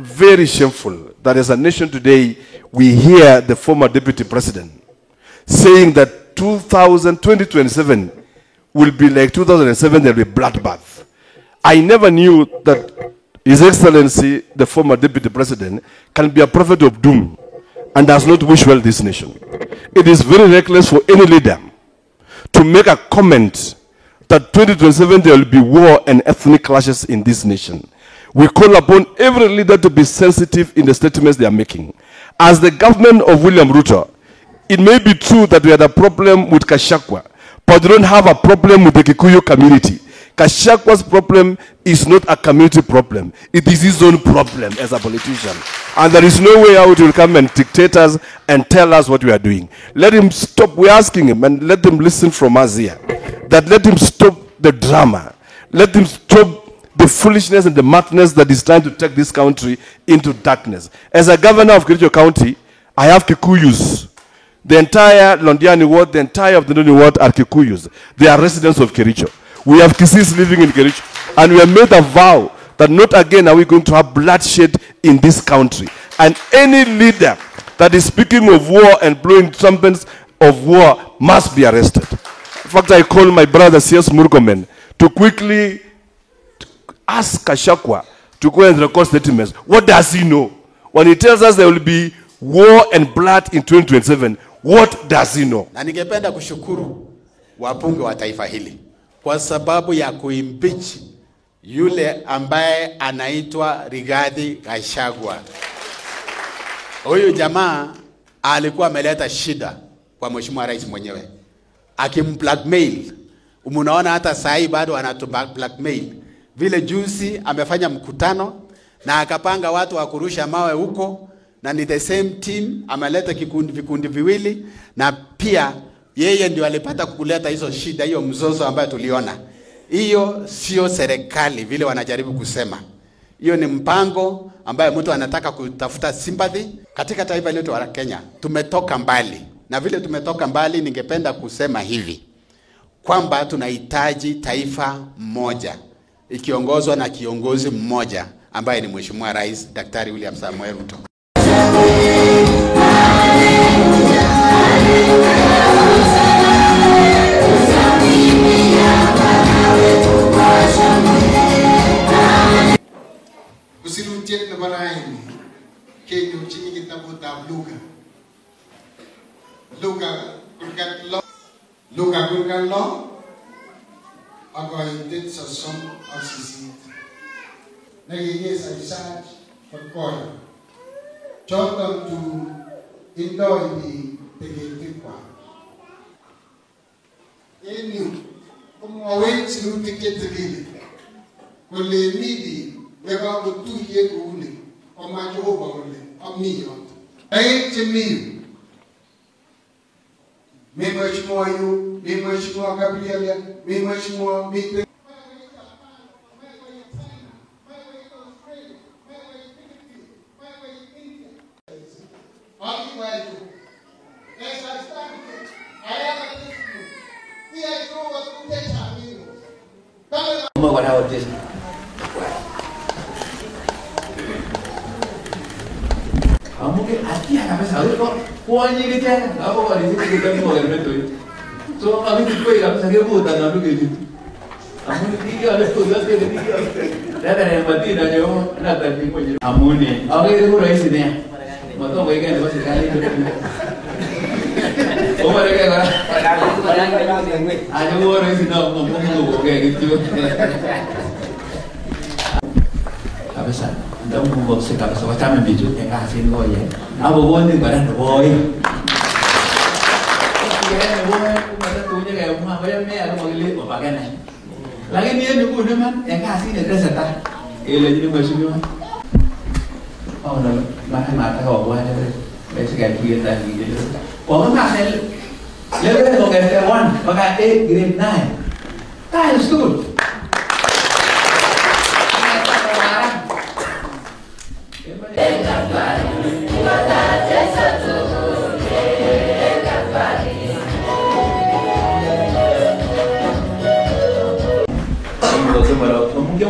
very shameful that as a nation today, we hear the former deputy president saying that 2027 will be like 2007, there will be bloodbath. I never knew that His Excellency, the former deputy president, can be a prophet of doom and does not wish well this nation. It is very reckless for any leader to make a comment that 2027 there will be war and ethnic clashes in this nation. We call upon every leader to be sensitive in the statements they are making. As the government of William Ruto, it may be true that we had a problem with Gachagua, but we don't have a problem with the Kikuyu community. Gachagua's problem is not a community problem. It is his own problem as a politician. And there is no way out he will come and dictate us and tell us what we are doing. Let him stop. We're asking him, and let him listen from us here, that let him stop the drama. Let him stop the foolishness and the madness that is trying to take this country into darkness. As a governor of Kericho County, I have Kikuyus. The entire Londiani ward, the entire of the Noni ward are Kikuyus. They are residents of Kericho. We have Kisis living in Kericho. And we have made a vow that not again are we going to have bloodshed in this country. And any leader that is speaking of war and blowing trumpets of war must be arrested. In fact, I call my brother C.S. Murkomen to quickly ask Gachagua to go and record statements. What does he know? When he tells us there will be war and blood in 2027, what does he know? Na ningependa kushukuru wabunge wa taifa hili kwa sababu ya kuimpeach yule ambaye anaitwa Rigathi Gachagua. Huyu jamaa alikuwa ameleta shida kwa Mheshimiwa Rais mwenyewe, akimblackmail. Unaona hata saa hii bado anatu blackmail. Vile juzi amefanya mkutano na akapanga watu wa kurusha mawe huko, na ni the same team ameleta kikundi, vikundi viwili, na pia yeye ndio alipata kuleta hizo shida, hiyo mzozo ambayo tuliona. Hiyo sio serikali vile wanajaribu kusema. Hiyo ni mpango ambayo mtu anataka kutafuta sympathy katika taifa letu la Kenya. Tumetoka mbali, na vile tumetoka mbali, ningependa kusema hivi kwamba tunahitaji taifa moja ikiongozwa na kiongozi mmoja ambaye ni Mheshimiwa Rais Daktari William Samoei Ruto. Usilutiet nebo raini kenyorchini kitabutab Luka. Luka kurgat lo, Luka kurgat lo ak koitet 38. Nekikisaisach kot choton tun indoi biik tikitikwak. En yu komwowech sirutik chetililen kole mi biik yekakotuiye kouni komwa Jehova kole ami yoton. Toek chemi yu, mi mheshimiwa yu, mi mheshimiwa Gabriel, mi mheshimiwa miten Kabisa ndamukokse kabisa wachame bichu en kasit koyai akokonin kora nebo oeng lakini en nguni iman en kasit netesetai kelenjini mheshimiwa level kong'eten 1 mpaka 8 grade 9 that is good.